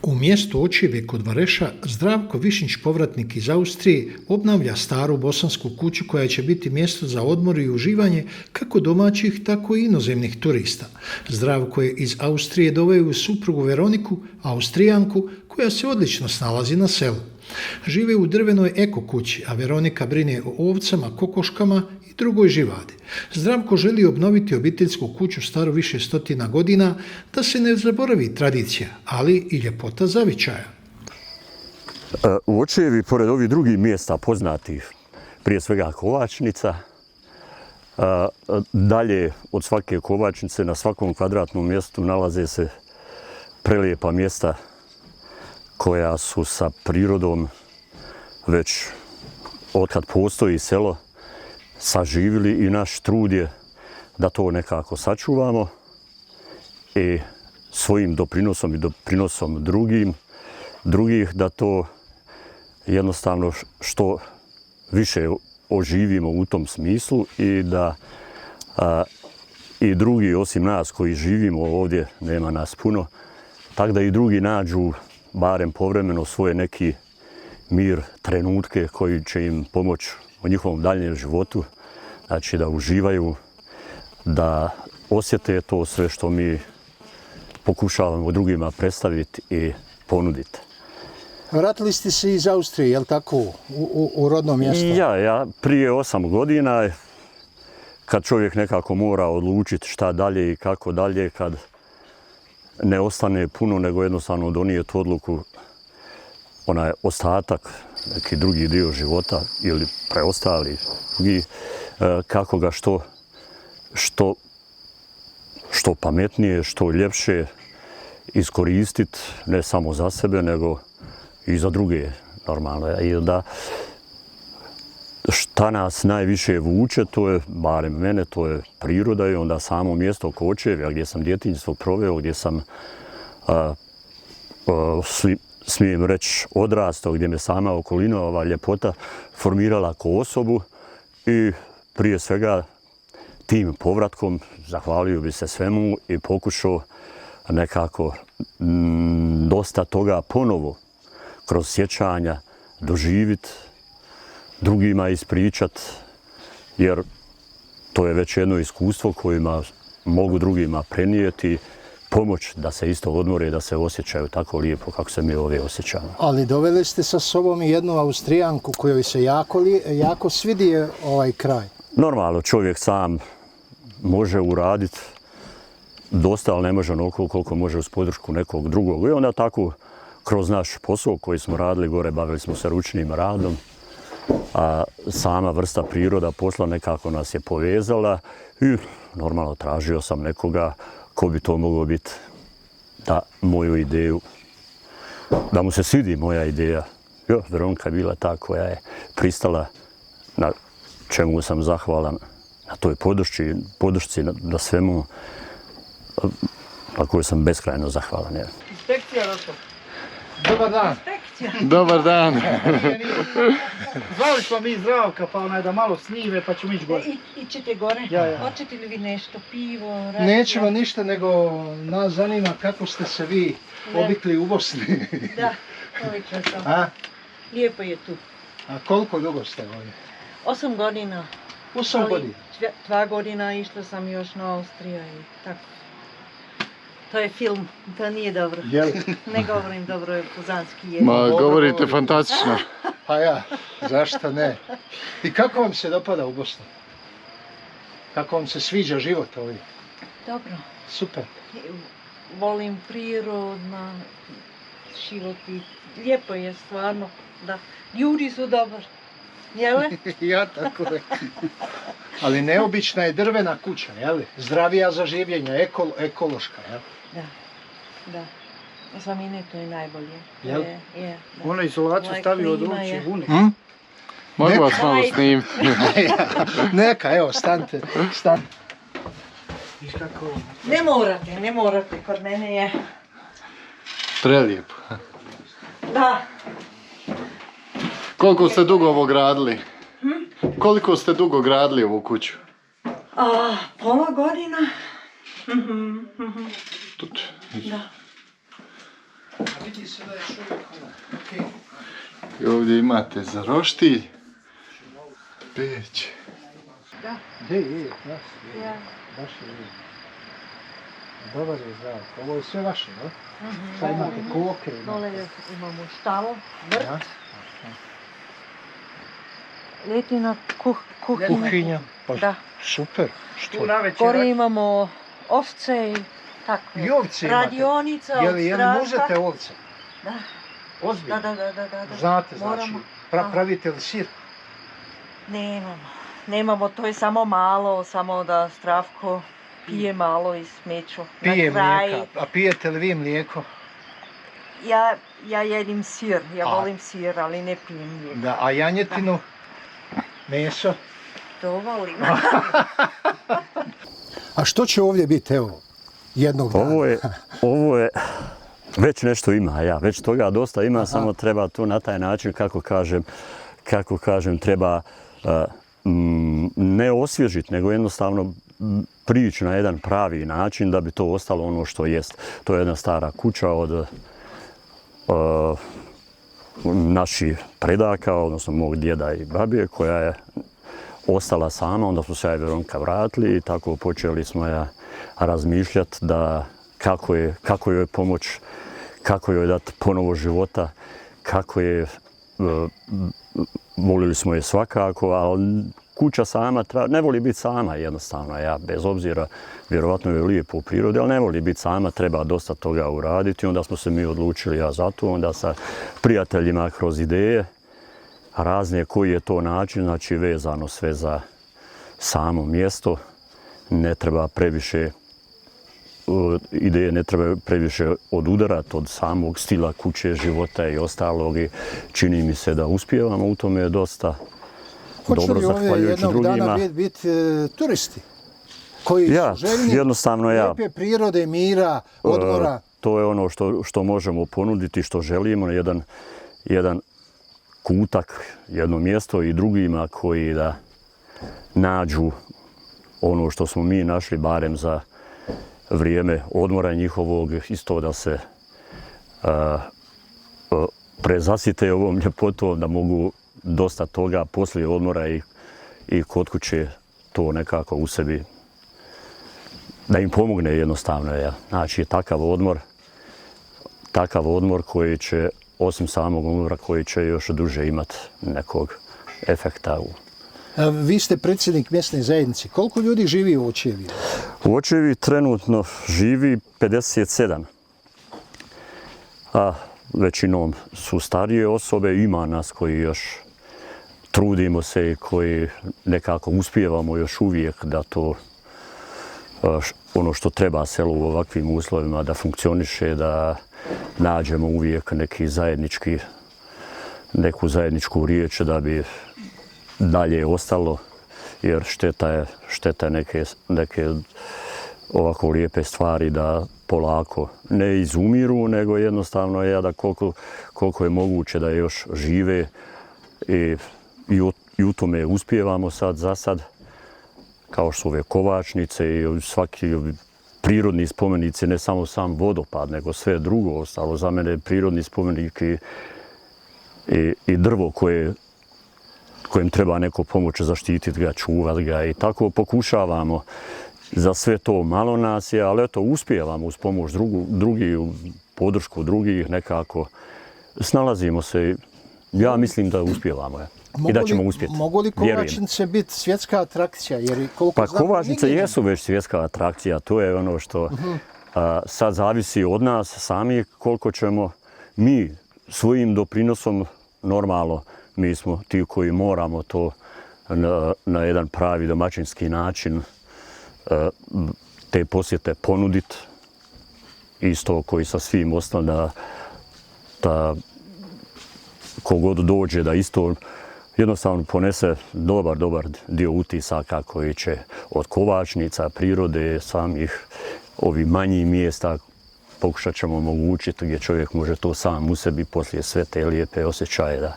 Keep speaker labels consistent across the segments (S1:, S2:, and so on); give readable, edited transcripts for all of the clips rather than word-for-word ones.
S1: U mjestu Očevi kod Vareša Zdravko Višnjić, povratnik iz Austrije, obnavlja staru bosansku kuću koja će biti mjesto za odmor i uživanje kako domaćih, tako i inozemnih turista. Zdravko je iz Austrije doveo suprugu Veroniku, Austrijanku, koja se odlično snalazi na selu. Žive u drvenoj eko kući, a Veronika brine o ovcama, kokoškama i drugoj živadi. Zdravko želi obnoviti obiteljsku kuću staru više stotina godina, da se ne zaboravi tradicija, ali i ljepota zavičaja.
S2: U Očevi, pored ovih drugih mjesta poznatih, prije svega kovačnica, dalje od svake kovačnice na svakom kvadratnom mjestu nalaze se prelijepa mjesta koja su sa prirodom već otkad postoji selo saživili i naš trud je da to nekako sačuvamo i svojim doprinosom i doprinosom drugih da to jednostavno što više oživimo u tom smislu i da i drugi osim nas koji živimo ovdje, nema nas puno, tako da i drugi nađu barem povremeno svoje neki mir, trenutke koji će im pomoći u njihovom daljem životu, znači da uživaju, da osjete to sve što mi pokušavamo drugima predstaviti i ponuditi.
S3: Vratili ste se iz Austrije, je li tako, u rodno mjesto?
S2: Ja prije 8 godina, kad čovjek nekako mora odlučiti šta dalje i kako dalje, kad ne ostane puno, nego jednostavno donijeti odluku, onaj ostatak, neki drugi dio života ili preostali drugi, kako ga što pametnije, što ljepše iskoristiti, ne samo za sebe, nego i za druge, normalno. I da šta nas najviše vuče, to je, barem mene, to je priroda i onda samo mjesto oko Očevja gdje sam djetinjstvo proveo, gdje sam, smijem reći, odrastao, gdje me sama okolina, ova ljepota formirala kao osobu i prije svega tim povratkom zahvalio bi se svemu i pokušao nekako dosta toga ponovo kroz sjećanja doživjeti, drugima ispričat, jer to je već jedno iskustvo kojima mogu drugima prenijeti, pomoć da se isto odmore, da se osjećaju tako lijepo kako se mi ovdje osjećamo.
S3: Ali doveli ste sa sobom i jednu Austrijanku kojoj se jako svidi ovaj kraj.
S2: Normalno, čovjek sam može uraditi dosta, ali ne može onoliko koliko može uz podršku nekog drugog. I onda tako kroz naš posao koji smo radili gore, bavili smo se ručnim radom, a sama vrsta priroda posla nekako nas je povezala i normalno tražio sam nekoga ko bi to mogao biti da moju ideju, da mu se svidi moja ideja. Veronika je bila ta koja je pristala, na čemu sam zahvalan, na toj podršci, na svemu, na kojoj sam beskrajno zahvalan.
S4: Inspekcija, Roko.
S3: Dobar dan.
S4: Dobar dan. Zvali smo mi Zdravka pa da malo snime pa ćemo ići gore.
S5: Ićete gore?
S4: Ja.
S5: Hoćete li vi nešto, pivo, rakija?
S3: Nećemo ništa, nego nas zanima kako ste se vi obikli u Bosni.
S5: Da, ovikla sam.
S3: A?
S5: Lijepo je tu.
S3: A koliko dugo ste ovdje?
S5: 8 godina.
S3: 8 godina?
S5: 2 godina išla sam još na Austriju i tako. To je film, to nije dobro.
S3: Jel?
S5: Ne govorim dobro pozanski jezik.
S4: Ma, govorite fantastično.
S3: Pa ja, zašto ne? I kako vam se dopada u Bosni? Kako vam se sviđa život ovdje?
S5: Dobro.
S3: Super.
S5: Volim prirodno život i lijepo je stvarno. Da. Ljudi su dobri. Jele?
S3: Ja tako je. Ali neobična je drvena kuća, jel? Zdravija za življenje, ekološka, jel?
S5: Da. Za mene to je najbolje.
S3: Jel?
S5: Je, da.
S4: Ona izolaciju stavi od
S5: klima
S4: ruče
S5: je.
S4: vune. Mogu vas malo snimiti.
S3: Neka, evo, stanite. Viš kako...
S5: Ne morate, kod mene je.
S4: Prelijepo.
S5: Da.
S4: Koliko ste dugo ovo gradili? Koliko ste dugo gradili ovu kuću?
S5: Pola godina.
S4: Tut.
S5: Da.
S3: vidi se da je čovjek okej.
S4: I ovdje imate za roštilj. Peć.
S5: Da.
S3: Gdje je, da,
S5: Ja.
S3: baš je. Dobar je Zdravko, ovo je sve vaše, no? Šta imate, koke?
S5: Dole imamo štalo, vrt,
S3: Ja.
S5: ljetina, kuhinja.
S3: Kuhinja, pa
S5: Da.
S3: super, što?
S5: Gore imamo ovce i tako.
S3: I ovce imate?
S5: Radionica od
S3: Je li
S5: Zdravka.
S3: muzete ovce?
S5: Da.
S3: Ozbiljno?
S5: Da.
S3: Znate, znači,
S5: Moramo.
S3: pravite li sir?
S5: Nemamo, to je samo malo, samo da Zdravko pije malo iz smeću.
S3: Pije
S5: Na kraj,
S3: mlijeka, a pijete li vi mlijeko?
S5: ja jedim sir, ja
S3: A.
S5: volim sir, ali ne pijem mlijeko.
S3: Da, a janjetinu? Meso?
S5: To volim.
S1: A što će ovdje biti, evo, jednog dana?
S2: Ovo je, već nešto ima, već toga dosta ima, samo treba to na taj način, kako kažem, treba ne osvježiti, nego jednostavno prići na jedan pravi način da bi to ostalo ono što jest. To je jedna stara kuća od naših predaka, odnosno mog djeda i babije, koja je ostala sama, onda smo se ja i Veronika vratili i tako počeli smo razmišljati da kako joj pomoć, kako joj dati ponovo života, kako je, volili smo je svakako, ali kuća sama, ne voli biti sama jednostavno, bez obzira, vjerovatno je lijepo u prirodi, ali ne voli biti sama, treba dosta toga uraditi, onda smo se mi odlučili za to, onda sa prijateljima kroz ideje, razne koji je to način, znači vezano sve za samo mjesto, ne treba previše, ideje ne treba previše odudarati od samog stila kuće, života i ostalog i čini mi se da uspijevamo u tome dosta dobro, zahvaljujući drugima.
S1: Hoće li ovdje jednog dana biti turisti koji su željni
S2: jednostavno
S1: lijepe prirode, mira, odmora?
S2: To je ono što možemo ponuditi, što želimo, jedan kutak, jedno mjesto i drugima koji da nađu ono što smo mi našli barem za vrijeme odmora njihovog, isto da se prezasite ovom ljepotom, da mogu dosta toga poslije odmora i kod kuće to nekako u sebi, da im pomogne jednostavno. Znači takav odmor koji će, osim samog odmora, koji će još duže imati nekog efekta.
S1: Vi ste predsjednik mjesne zajednice. Koliko ljudi živi u Očevi?
S2: U Očevi trenutno živi 57. A većinom su starije osobe, ima nas koji još trudimo se i koji nekako uspijevamo još uvijek da to ono što treba selu u ovakvim uslovima da funkcioniše, da nađemo uvijek neku zajedničku riječ da bi dalje ostalo, jer šteta je neke ovako lijepe stvari da polako ne izumiru, nego jednostavno da koliko je moguće da još žive i u tome uspijevamo za sad, kao što su ove kovačnice i svaki prirodni spomenici, ne samo sam vodopad, nego sve drugo ostalo. Za mene prirodni spomenik i drvo kojem treba neko pomoći zaštititi ga, čuvati ga i tako pokušavamo. Za sve to malo nas je, ali eto, uspijevamo uz pomoć drugih, podršku drugih, nekako snalazimo se. Ja mislim da uspijevamo i da ćemo uspjeti.
S1: Mogu li kovačnice biti svjetska atrakcija?
S2: Pa kovačnice jesu već svjetska atrakcija, to je ono što sad zavisi od nas sami koliko ćemo mi svojim doprinosom, normalno, mi smo ti koji moramo to na jedan pravi domaćinski način te posjete ponuditi. Isto koji sa svim ostalim da kogod dođe da isto jednostavno ponese dobar dio utisaka koji će od kovačnica, prirode, samih ovih manjih mjesta pokušat ćemo omogućiti gdje čovjek može to sam u sebi poslije sve te lijepe osjećaje da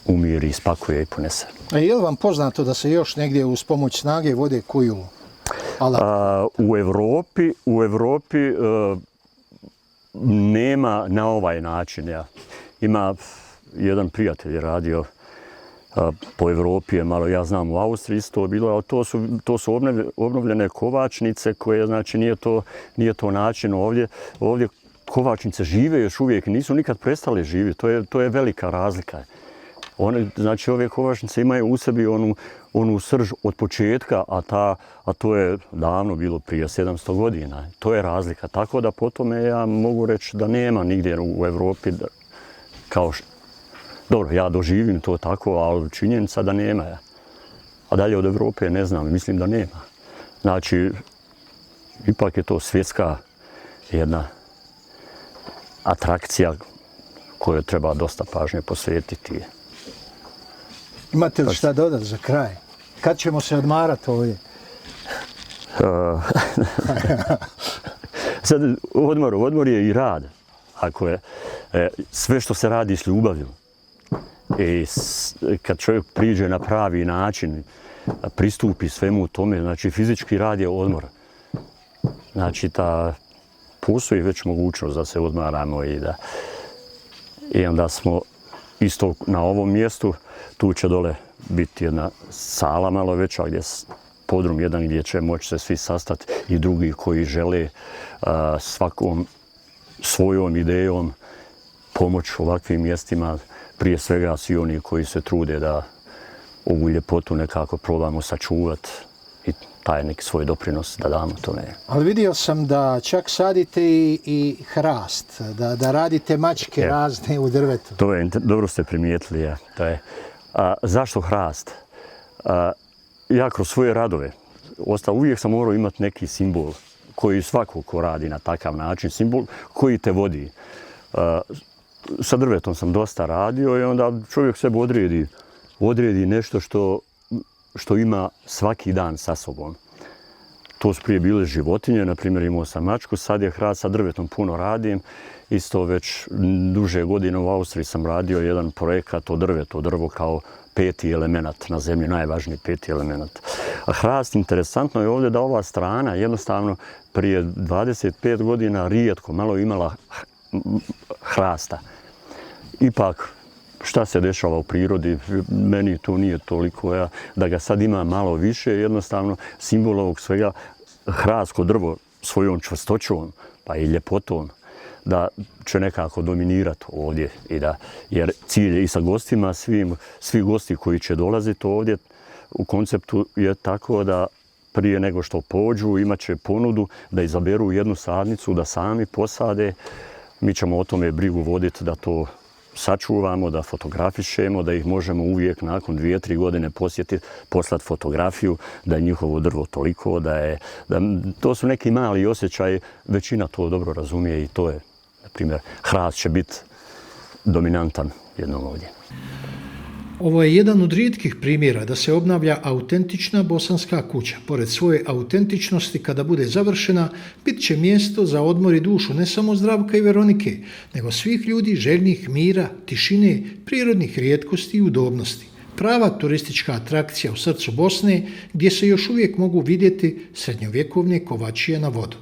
S2: umiri, ispakuje i ponese.
S1: A je li vam poznato da se još negdje uz pomoć snage vode kuju?
S2: U Europi nema na ovaj način. Ima jedan prijatelj je radio po Evropi je malo, ja znam u Austriji isto bilo, ali to su obnovljene kovačnice koje, znači, nije to način ovdje. Ovdje kovačnice žive još uvijek, nisu nikad prestale živjeti, to je velika razlika. Znači, ove kovačnice imaju u sebi onu srž od početka, a to je davno bilo prije 700 godina. To je razlika. Tako da po tome ja mogu reći da nema nigdje u Evropi kao što. Dobro, ja doživim to tako, ali činjenica da nema. A dalje od Evrope ne znam, mislim da nema. Znači, ipak je to svjetska jedna atrakcija kojoj treba dosta pažnje posvetiti.
S3: Imate li šta dodati za kraj? Kad ćemo se odmarati ovdje?
S2: Sad, odmor je i rad. Ako je sve što se radi s ljubavlju. I kad čovjek priđe na pravi način, pristupi svemu tome, znači fizički rad je odmor. Znači, postoji već mogućnost da se odmaramo i onda smo isto na ovom mjestu, tu će dole biti jedna sala malo veća, gdje podrum jedan gdje će moći se svi sastati i drugi koji žele svakom svojom idejom pomoći ovakvim mjestima, prije svega svi oni koji se trude da ovu ljepotu nekako probamo sačuvati i taj neki svoj doprinos da damo tome.
S3: Ali vidio sam da čak sadite i hrast, da radite mačke razne u drvetu.
S2: To je, dobro ste primijetili. Ja. Zašto hrast? Ja kroz svoje radove uvijek sam morao imati neki simbol koji svako ko radi na takav način, simbol koji te vodi. Sa drvetom sam dosta radio i onda čovjek sebe odredi nešto što ima svaki dan sa sobom. To su prije bile životinje, na primjer imao sam mačku, sad je hrast, sa drvetom puno radim. Isto već duže godine u Austriji sam radio jedan projekat o drvo kao 5. element na zemlji, najvažniji 5. element. A hrast, interesantno je ovdje da ova strana jednostavno prije 25 godina rijetko malo imala hrasta. Ipak, šta se dešava u prirodi, meni to nije toliko, da ga sad ima malo više, jednostavno simbol ovog svega, hrasto drvo svojom čvrstoćom, pa i ljepotom, da će nekako dominirati ovdje. Jer cilj je i sa gostima, svi gosti koji će dolaziti ovdje u konceptu je tako da prije nego što pođu imat će ponudu da izaberu jednu sadnicu, da sami posade. Mi ćemo o tome brigu voditi da to sačuvamo, da fotografišemo, da ih možemo uvijek nakon 2-3 godine posjetiti, poslati fotografiju, da je njihovo drvo toliko, to su neki mali osjećaji, većina to dobro razumije i to je, na primjer, hrast će biti dominantan jednom ovdje.
S1: Ovo je jedan od rijetkih primjera da se obnavlja autentična bosanska kuća. Pored svoje autentičnosti, kada bude završena, bit će mjesto za odmor i dušu ne samo Zdravka i Veronike, nego svih ljudi željnih mira, tišine, prirodnih rijetkosti i udobnosti. Prava turistička atrakcija u srcu Bosne, gdje se još uvijek mogu vidjeti srednjovjekovne kovačije na vodu.